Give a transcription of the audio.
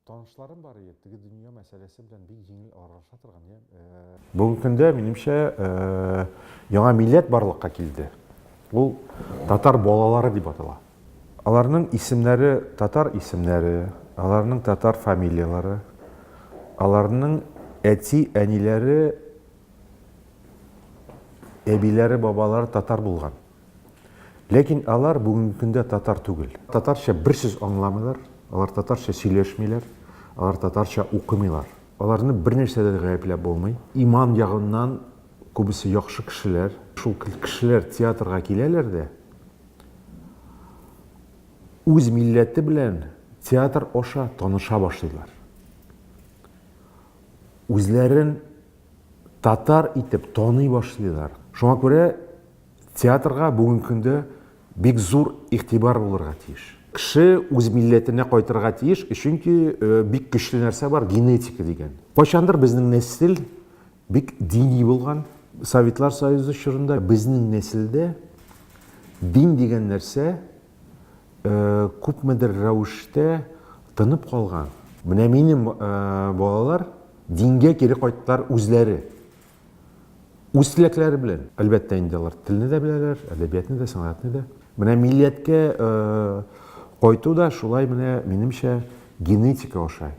Танышларым бар иде, теге дөнья мәсьәләсе белән бик җиңел аралаша торган, я. Бүгенге көндә, минемчә, яңа милләт барлыкка килде. Ул татар балалары дип атала. Аларның исемнәре татар исемнәре, аларның татар фамилияләре, аларның әти-әниләре, әбиләре, бабалары татар булган. Ләкин алар бүгенге көндә татар түгел. Татарча бер сүз аңламыйлар, алар татарча сөйләшмиләр, алар татарча укымыйлар. Аларны бернәрсәдә дә гаепләп булмый. Иман ягыннан күбесе яхшы кешеләр. Шул кешеләр театрга киләләр дә, үз милләте белән театр аша таныша башлыйлар. Үзләрен татар итеп таный башлыйлар. Шуңа күрә Театрга бүгенге көндә бик зур игътибар булырга тиеш. Кеше үз милләтенә кайтырга тиеш, чөнки бик көчле нәрсә бар, генетика дигән. Кайчандыр безнең нәсел бик дини булган. Советлар Союзы чорында безнең нәселдә дин дигән нәрсә күпмедер рәвештә тынып калган. Менә минем балалар дингә кире кайттылар үзләре. Үз теләкләре белән. Әлбәттә инде алар телне дә беләләр, әдәбиятны да, сәнгатьне дә. Менә милләткә кайту да шулай менә, минемчә, генетика аша.